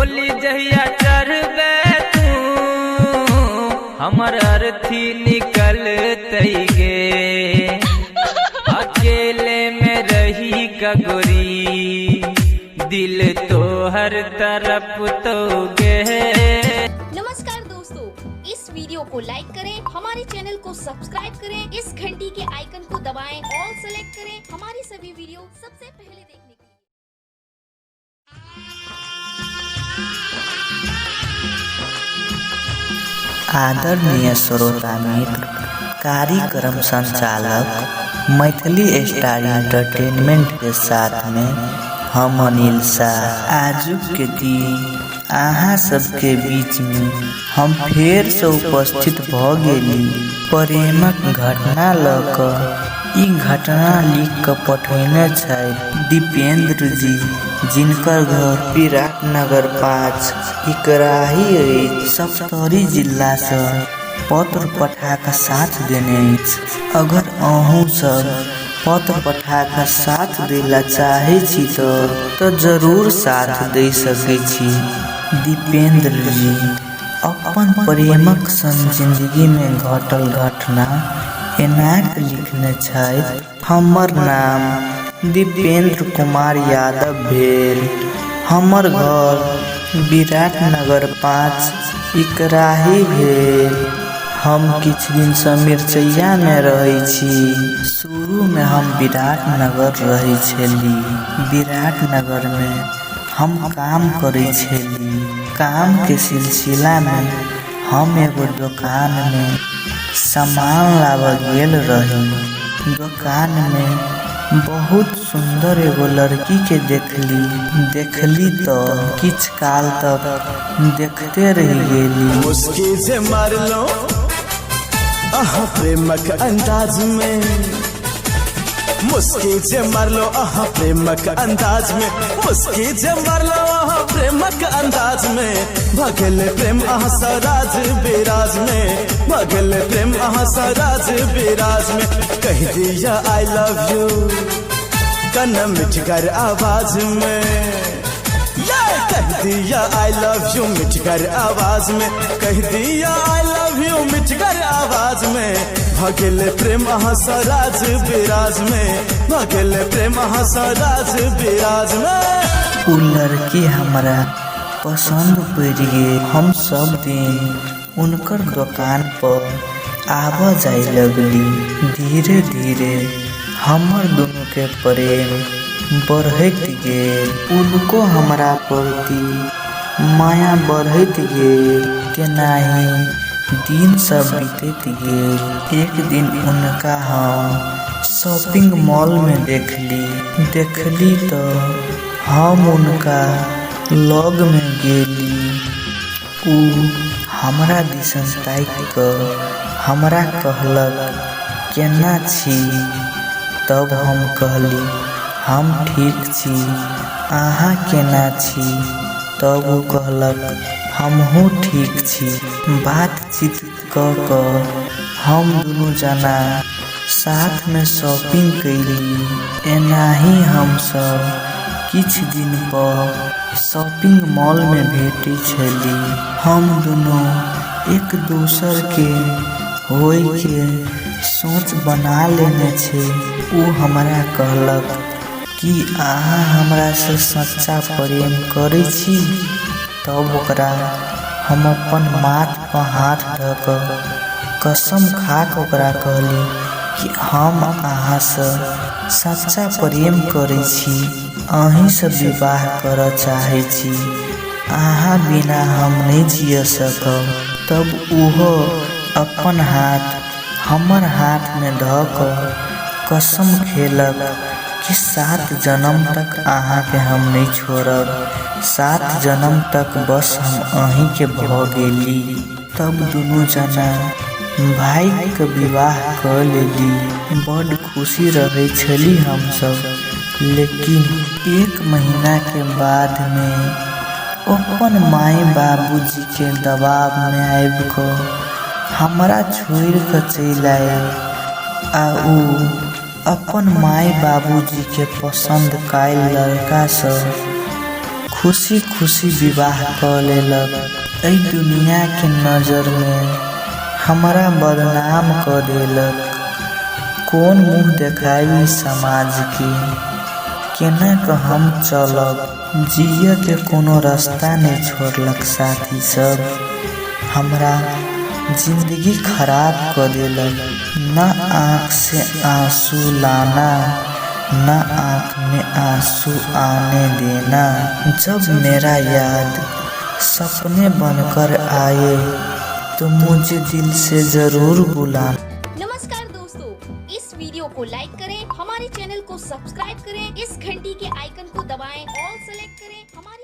डोली जहिया चढ़बे तू, हमर अर्थी निकलतै गे। अकेले में रही कगोरी, दिल तोहर तरफ तो गे। नमस्कार दोस्तों, इस वीडियो को लाइक करें, हमारे चैनल को सब्सक्राइब करें, इस घंटी के आइकन को दबाएं, ऑल सेलेक्ट करें हमारी सभी वीडियो सबसे पहले देखने के लिए। आदरणीय श्रोता मित्र, कार्यक्रम संचालक मैथिली स्टार एंटरटेनमेंट के साथ में हम अनिल शाह। आजुक के दिन अहाँ सबके बीच में हम फेर से उपस्थित भ गेली प्रेमक घटना ल क। ई घटना लिख क पठेने छथि दीपेंद्र जी, जिनकर घर विराटनगर 5 इकराही अछि, सप्तरी जिला सँ पत्र पठा क साथ देने अछि। अगर अहूँ सब पत्र पठा क साथ दै ला चाहै छी त जरूर साथ दे सकै छी। दीपेंद्र जी अपन प्रेमक संग जिंदगी में घटल घटना एनाक लिखने छथि। हमर नाम दीपेंद्र कुमार यादव भेल। हमर घर विराटनगर 5 इकराही भेल। हम किछु दिनसँ मिरचैया में रहै छी। शुरू में हम विराटनगर रहै छली। विराटनगर में हम काम करै छली। काम के सिलसिला में हम एगो दोकान में सामान लाबऽ गेल रही। दोकान में बहुत सुंदर एगो लड़की के देखली। देखली त किछु काल तक देखते रहि गेली। मुस्की जे मारलो अहाँ प्रेमक अंदाज में, मुस्की जे मारलो अहाँ प्रेमक अंदाज में, मुस्की जे मारलो अहाँ प्रेमक अंदाज में, भगल प्रेम अहाँ सराज बिराज में, भगल प्रेम अहाँ सराज बिराज में। कह दिया I love you कन मिठगर आवाज में, कह दिया I love you मिठगर आवाज में, कह दिया I love you मिठगर आवाज में, भगल प्रेम अहाँ सराज बिराज में, भगल प्रेम अहाँ सराज बिराज में। उ लड़की हमरा पसंद पड़ि गेल। हम सब दिन उनकर दोकान पर आबऽ जाय लगली। धीरे धीरे हमर दुनू के प्रेम बढ़ैत गेल। उनको हमरा प्रति माया बढ़ैत गेल। तेनाही दिन सब बीतैत गेल। एक दिन उनका हम शॉपिंग मॉल में देखली। देखली त हम उनका लग में गेली। उ हमरा दिसन ताकि क हमरा कहलक, केना छी? तब हम कहली, हम ठीक छी, अहाँ केना छी? तब उ कहलक, हमहूँ ठीक छी। बातचीत क क हम दुनू जना साथ में शॉपिंग कैली। एनाही हम सब किछु दिन पर शॉपिंग मॉल में भेटै छली। हम दुनू एक दोसर के होय के सोच बना लेने छै। उ हमरा कहलक कि अहाँ हमरा से सच्चा प्रेम करै छी? तब ओकरा हम अपन माथ पर हाथ धऽ क कसम खा क ओकरा कहली कि हम अहाँ से सच्चा प्रेम करै छी, अहीं से विवाह करऽ चाहै छी, अहाँ बिना हम नहि जिय सकब। तब उहो अपन हाथ हमर हाथ में धऽ क कसम खेलक कि 7 जन्म तक अहाँ के हम नहीं छोड़ब, 7 जन्म तक बस हम अहीं के भ गेली। तब दुनू जना भाई के विवाह क लेली। बड खुशी रहै छली हम सब। लेकिन 1 महीना के बाद में अपन माई बाबूजी के दबाव में आबि क हमरा छोड़ि क चलि आयल आ उ अपन माई बाबूजी के पसंद कायल लड़का सँ खुशी खुशी विवाह कऽ लेलक। एहि दुनियाके नजरमे हमरा बदनाम कऽ देलक। कोन मुँह देखाबी समाजके, केना कऽ हम चलब? जियऽके कोनो रास्ता नहि छोड़लक साथी सब। हमरा जिन्दगी खराब कऽ देलक। न आँख से आंसू लाना, न आँख में आंसू आने देना। जब मेरा याद सपने बनकर आए तो मुझे दिल से जरूर बुलाना। नमस्कार दोस्तों, इस वीडियो को लाइक करें, हमारे चैनल को सब्सक्राइब करें, इस घंटी के आइकन को दबाएं, ऑल सेलेक्ट करें। हमारे